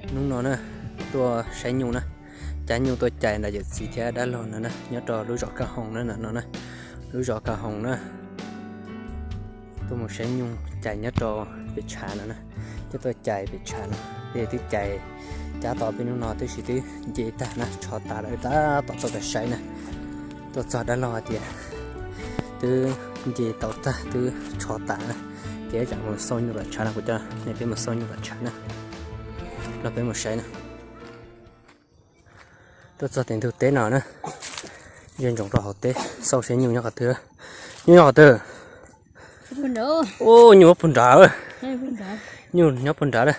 Hnub no na, tuaj saib nyuj na, cab nyuj tuaj cais nram yawm txiv thiab dab laug no na, nyob rau lub zos Kab Hoos na no na, lub zos Kab Hoos na. Tuaj mus saib nyuj cais nyob rau pem tshav no na, coj tuaj cais pem tshav no, twb cais, cab tau peb hnub no twb tsis twb nce tag na, tsho tas lawm tab tom tuaj pem saib na. Tuaj txog dab laug hais tias twb nce tau tag twb tsho tas na, ces tsam mus xauj nyuj tom tshav no, kuv coj nej peb mus xauj nyuj tom tshav na, los peb mus saib na. Tuaj txog tim ntug teb no na, ze ntsoov rau hauv teb xauj seb nyuj nyob qhov twg. Nyuj nyob qhov twg? Ub, nyuj nyob puag nrad. Nyuj nyob puag nrad na.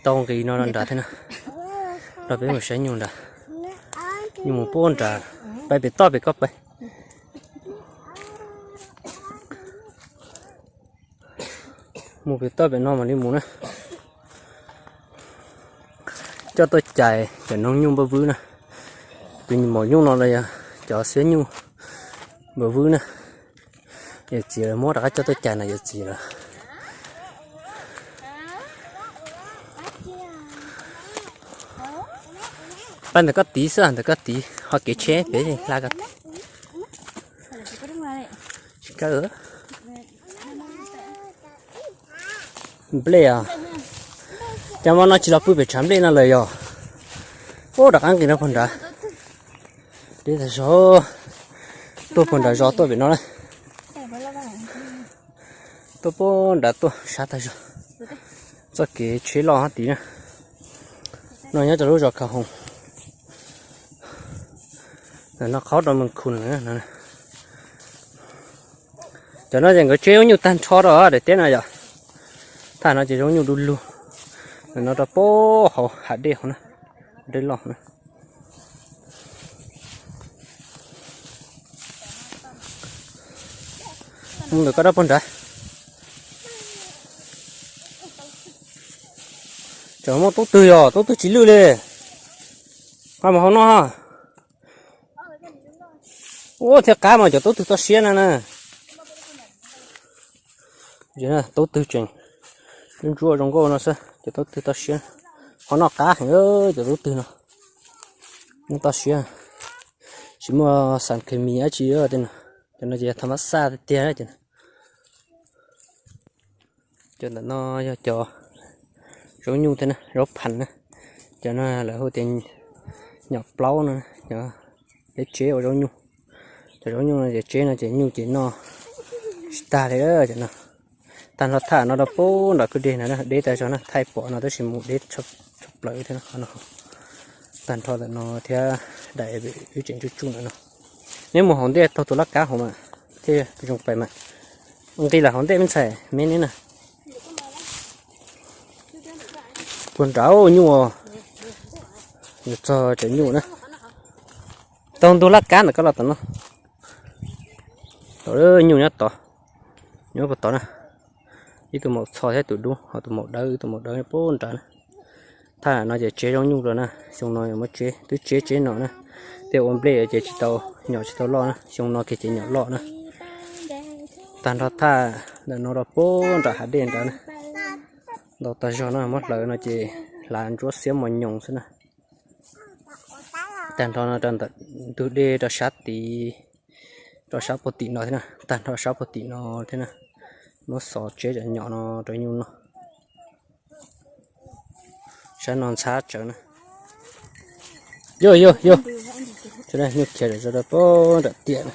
Tau nqis no rau nrad thiab na. Los peb mus saib nyuj nrad. Nyuj mus puag nrad. Pais pem toj pem koj pais. Mus pem toj pem no mam li mus na. Coj tuaj cais cov noob nyuj npawb vwb na. Tus maum nyuj no los yog cov xiab nyuj npawb vwb na. Yawm txiv lawv muab rov qab coj tuaj cais no yawm txiv lawm. Pab ntawm koj tiv xwb, ntawm koj tiv ho kev tsheb pem hla koj tiv. Tsis kaw. Nplej os. Cov mo no tsis los pw pem tshav nplej no lawm yog. Ub, rov qab nqis no puag nrad. Deb tag zog. Tuaj puag nrad zos tuaj pem no na. Tuaj puag nrad tuaj sab tag zog. Txoj kev tsheb loj hab tid na. No nyob rau lub zos Kha Hoos. Ntawm no qhov rau Mes Khus na. Cov no ces nkawd tseb zaub nyuj tag nrho rau daim teb no yom. Thaj no ces zaub nyuj du lug. Ntawm no rau puag hauv hav dej hauv na, dej loj na. Mus ntawm koj dab puag nrad. Cov muaj tub twg yog tub twg tsis lwj li. Nqa mus hauv no. Ua thiaj qab mas cov tub twg toj siab na na. Tub twg tseem ntsuab zoo nkauj no xwb, cov tub twg toj siab. Qhov no qab heev, cov tub twg no. Muaj toj siab, tsis muaj xas khes mis dab tsi tej no. Cov no ces yog tham mab xaj tiag tiag. Cov ntawm no yog cov zaub nyuj thiab na, zaub phav na. Cov no lawv hu tias nyom plaub no, cov peb tseb ua zaub nyuj. Cov zaub nyuj no ces tseb no ces nyuj ces noj tsis tag li cov no. Tag nrho thaj no rau puag nram kwj deg no, deb tag zog na, thaij pom no tab sis mus deb tshaj plaws thiab no. Tag nrho ntawm no thiab daim wb tseem tsuj tsuj ntawm no. Neb mus hauv ntej taug tus laj kab hauv mas thiaj zoo pais mas. Nqis lawm hauv ntej me ntxhais me neb na. Puag nrad nyuj, yuav txog cov nyuj na. Taug ntug laj kab ntawm koj los tom no. Tom nyuj nyob tod, nyob puag tod na. Ib tug maum txho thiab tus dub, ho tus maum dawb, ib tug maum dawb puag nrad na. Thaj no ces tseb zaub nyuj los na, xyoo no muab tseb, twb tseb tseb no na. Tej ua nplej ces tsis tau, nyom tsis tau loj na, xyoo no kiag ces nyom loj na. Tag nrho thaj ntawm no rau puag nram hav dej nrad na. Ntau tag zog no muab hlawv no ces hlav ntsuab xiab mos nyoos xwb na. Tag nrho no rau ntawm ntug dej rau sab tid, rau sab puag tim no thiab na, tag nrho sab puag tim no thiab na. Muab xov tseb cov nyom no rau nyuj noj. Sab no ntxhab tsawv na. Yog yog yog, nyuj khiav zom zaws rau puag nram tiaj na.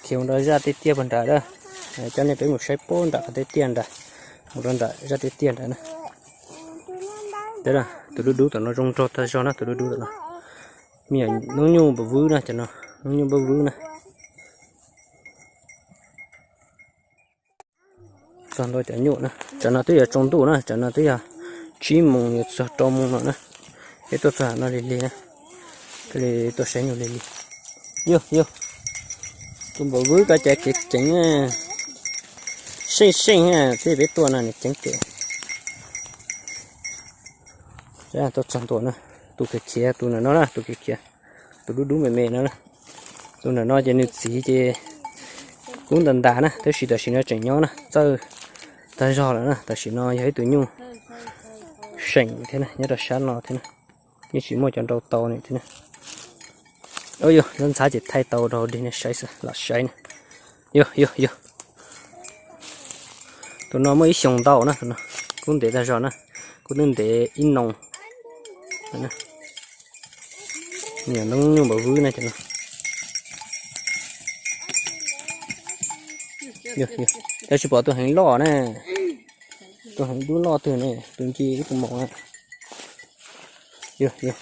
Khiav mus rau zaj tiaj tiaj puag nrad a. Coj nej peb mus saib puag nram qhov tiaj tiaj nrad, mus rau nram zaj tiaj tiaj nrad na. Tus dub dub tom no zoo nraug tag zog na, tus dub dub tom no. Me nyuam noob nyuj npawg vwb na, cov no noob nyuj npawg vwb na. Txog ntua cov nyuj na, cov no twb yuav tsaus ntuj na, cov no twb yog tsib moos yuav txog rau moos no na. Peb tuaj txog no lig lig na, thiaj li tuaj saib nyuj lig lig. Yog yog, tus npawg vwb ko cas kev ceev, seej seej thiab peb tuaj no nws ceev kev. Tuaj txog ntua na, tus khiav khiav tus ntawm no na, tus khiav khiav, tus dub dub me me no na. Tus ntawm no ces nws txiv ces kub ntawm ntas na, tab sis tam sim no tseem nyob na, txawj tag zog lawm na, tam sim no yog ib tug nyuj seem thiab na, nyob rau sab no thiab na, yeej tsis muaj cov nrau tau nws thiab na. Ua yog ntxhab ces thaij tau rau dig nej saib xwb, los saib na. Yog yog yog, tus no muaj ib xyoos ntau na, tus no kuj ntev tag zog na, kuj twb ntev ib noo. Yog noob nyuj npawg vwb na cov no. Tab sis pom tus heev loj na, tus heev dub loj twg ne, tus nce ib tug maum na. Yog yog,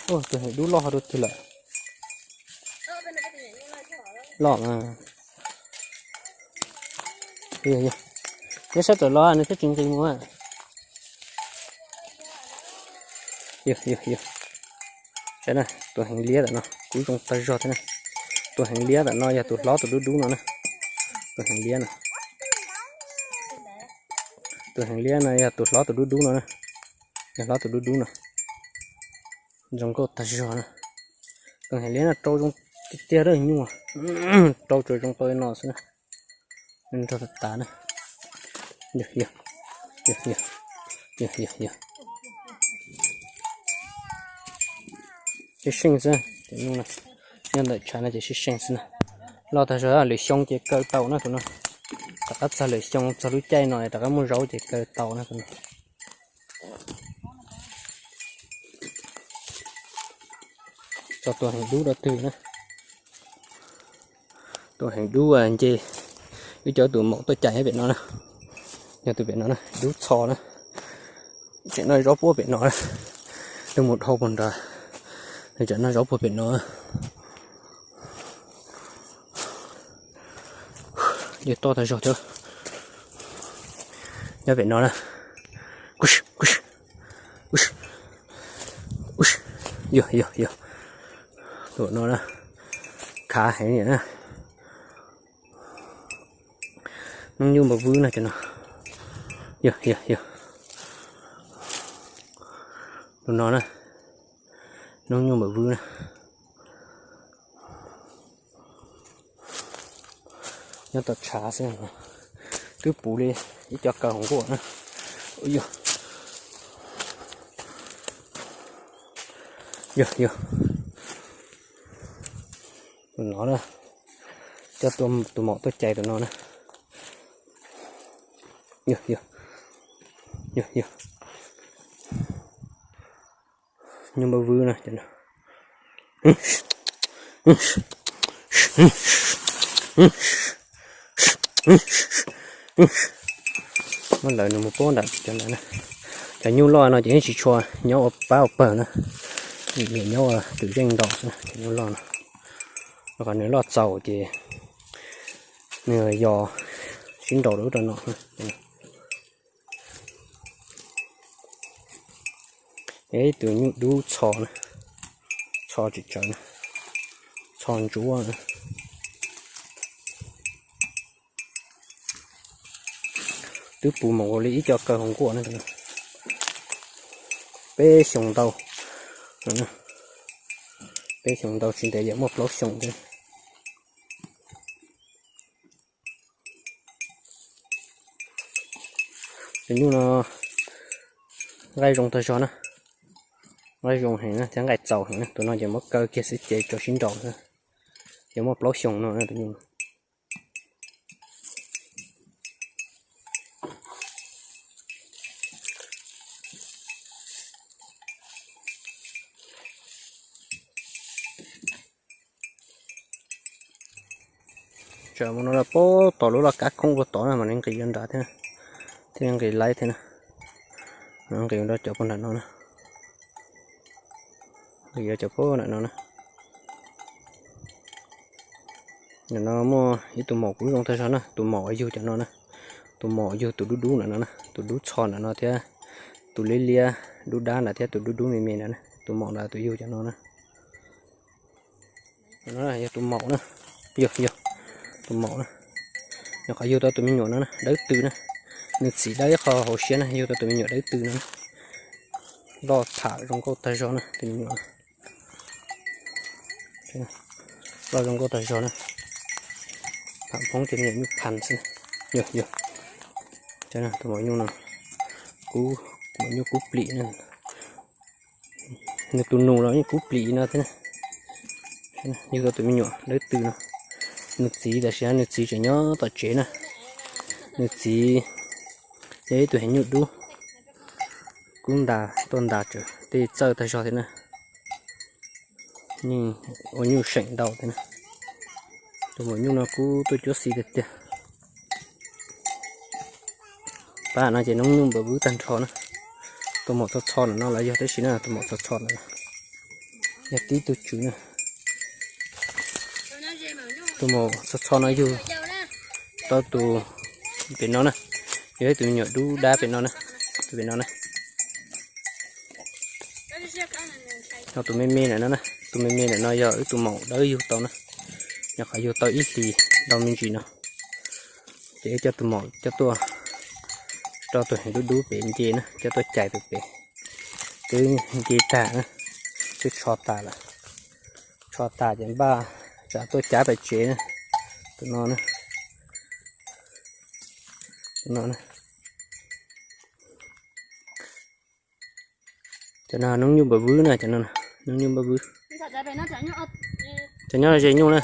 tus heev dub loj ho rau twg lawm. Loj mas. Yog, nyob sab tawm los nws thiaj tsis nqis mus. Yog yog yog, saib na, tus heev liab tam no kuj zoo tag zog thiab na. Tus heev liab tam no yog tus hlob tus dub dub no na. Tus heev liab no, tus heev liab no yog tus hlob tus dub dub no na. Yog hlob tus dub dub no, zoo nkauj tag zog na. Tus heev liab no rau zoo tiag tiag dab nyuj, rau tsuas zoo tau li no xwb na. Nrog tas tas na. Yog yog yog yog yog, sib seej xwb. Nyob ntawm tshav no ces sib seej xwb na. Loj tag zog, lwm xyoo ces kaw tau na tus no. Rov qab txog lwm xyoo txog lub caij no rov qab muaj zaub ces kaw tau na tus no. Tso tus heev dub rau twg na. Tus heev dub nce, wb cov tus maum tuaj cais pem no na. Yog tus pem no na, dub txho na. Tseem noj zaub puag pem no, twb mus dhau puag nrad, nws tseem noj zaub puag pem no. Yog toj tag zog thiab. Nyob pem no na. Yog yog yog, tus no na, khav heev na. Noob nyuj npawg vwb no cov no. Yog yog yog, tus no na, noob nyuj npawg vwb na. Nyob tom tshav xwb, twb puv li ib co kaw hauv nkuaj na. Yog yog yog, tus no na, coj tus maum tuaj cais tus no na. Yog yog yog, nyuj npawg vwb na. Muab lawv nws mus puag nram cov ntawd na. Cov nyuj loj no ces yeej tsis tshua nyob ua pab ua pawg na, nyiam nyob ua twm zeej nraus xwb na cov nyuj loj no. Rau qhov nws loj txaus ces nws yos sib nraus rau ub rau no. Ib tug nyuj dub txho na, txho tsis tsawv na, txho ntsuab na. Twb puv mus ua li ib co kaw hauv nkuaj na. Peb xyoos ntau, peb xyoos ntau tsis ntev yuav muaj plaub xyoos thiab. Tus nyuj no nqaij zoo tag zog na, nqaij zoo heev na thiab nqaij txaus heev na. Tus no ces muab kaw kiag xwb ces tso sib nraus xwb. Ces muaj plaub xyoos no na tus nyuj no. Tsam mus no puag tom lub loj kab khoob puag tod na mas nws nqis rau nrad thiab, thiab nqis laib thiab na. Nqis rau cov puag nram no na, nqis rau cov puag nram no na. Nram no muaj ib tug maum kuj zoo tag zog na, tus maum uas yug cov no na, tus maum uas yug tus dub dub nram no na, tus dub txho nram no thiab, tus liab liab dub dab nrad thiab tus dub dub me me nrad na, tus maum nrad tus yug cov no na. Yog tus maum na, yog, yog tus maum na, yog qhov yug tau tus me nyuam no na, dawb tw na. Nws txim dawb ib qho hauv siab na, yug tau tus me nyuam dawb tw no na. Loj tham zoo nkauj tag zog na tus me nyuam. Loj zoo nkauj tag zog na. Phoob cov me nyuam nyuj phan xwb. Yog, yog. Tus maum nyuj no, kub, maum nyuj kub plim na. Nws tus nus los yeej kub plim no thiab na. Yug tau tus me nyuam dawb tw no. Nws txiv tam sim no nws txiv tseem nyob tom tsev na. Nws txiv yog ib tug heev nyuj dub, kub ntas tuaj ntas tsawv tej txawj tag zog thiab na. Yeej ua nyuj seem ntau thiab na. Tus maum nyuj no kub tuaj cuab xis tiag tiag. Pab no ces noob nyuj npawm vwb tag nrho na. Tus maum txho txho no lawv yog tab sis na, tus maum txho txho no yog tib tug tswv na. Tus maum txho txho no yug tau tus pem no na, yog ib tug me nyuam dub dab pem no na, tus pem no na. Ho tus me me ntawm no na, tus me me ntawm no yog wb tus maum dawb yug tau na, nyuam qhuav yug tau ib hlis ntau me ntsis no. Ces wb coj tus maum coj tuaj rau tus heev dub dub pem nce na, coj tuaj cais tus pem. Twb nce tag na, twb tsho tas lawm. Tsho tas ces npaj tsam tuaj cav pem tsev na. Tus no na, tus no na. Cov no noob nyuj npawm vwb na, cov no noob nyuj npawm vwb. Cov nyob ze nyuj na,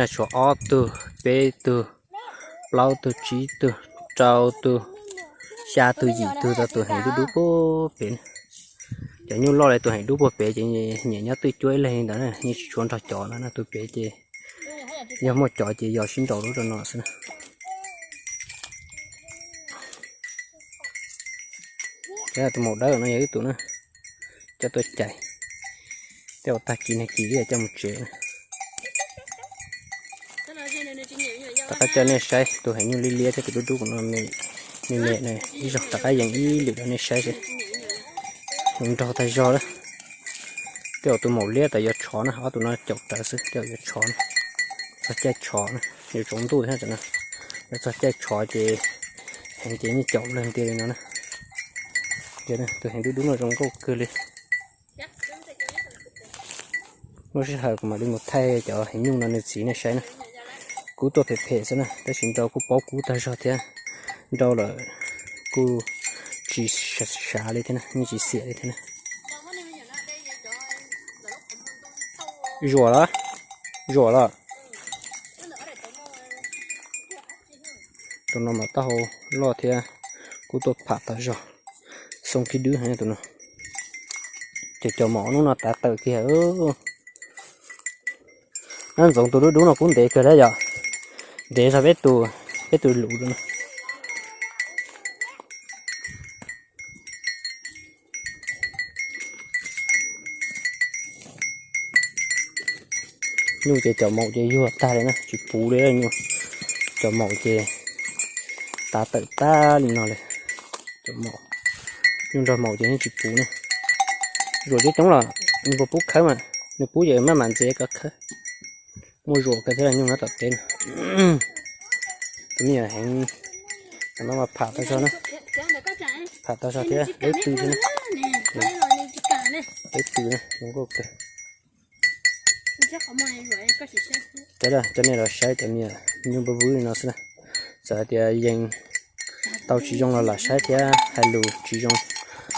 tshuav ob tug, peb tug, plaub tug, tsib tug, rau tug, xya tug, yim tug, tau tus heev dub dub puag pem. Cov nyuj loj li tus heev dub puag pem ces nyiam nyob twj cuab ib leeg li ntawd na, yeej tsis tshua nrog cov no na, tus pem ces yog muaj cov ces yog sib nraus lub rau no xwb na. Tus maum dawb no yog ib tug na, coj tuaj cais, tej zaum tag kis nag kis wb coj mus tsev na. Rov qab coj nej saib tus heev nyuj liab liab thiab tus dub dub no, me me ib zaug rov qab yees ib lwm rau nej saib seb. Nrog tag zog lawm. Tej zaum tus maum liab tas yuav tshov na, ob tug no caum rawv xwb tej zaum yuav tshov na. Txog caij tshov na, yuav tsaus ntuj thiab no. Yuav txog caij tshov ces heev ces yeej caum leeg tiag li no na. Tus heev dub dub no zoo nkauj kawg li. Muaj sij hawm kuv mam li mus thaij cov heev nyuj no nws txiv nej saib na. Kub tuaj phem phem xwb na, tab sis nrau kuj paub kub tag zog thiab. Nrau lawm kuj tsis sav li thiab na, yeej tsis xiam li thiab na. Zuam los, zuam los. Tus no mas taub hau loj thiab, kub tuaj pham tag zog. Xoo khib dwb heev tus no. Ces cov maum hnub no tav tawm kiag. Nab ntxoov tus dub dub no kub ntev kawg thiab yom. Ntev zog peb tus, peb tus lus no. Nyuj ces cov maum ces yuag tag li na, tsis puv li nyuj. Cov maum ces tav tawm tag li no li. Cov maum, nyuj nrog maum ces yeej tsis puv na. Zuam coob coob los nws puas pub khawb mas, nws pub ces maj mam ntxias kom khawb. Muaj zuam kawg thiab nyuj nyob tom teb na. Tus me nyuam heev no mas pham tau zog na, pham tau zog thiab dawb tw thiab na. Dawb tw na, zoo nkauj kawg. Cov, cov nej los saib cov me nyuam nyuj npawb vwb li no xwb na. Txawm hais tias yees tau tsis zoo los lam saib thiab, hais lus tsis zoo,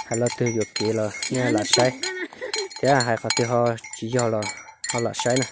hais lo twg yuam kev los nej lam saib, thiab hais qhov twg ho tsis yog los ho lam saib na.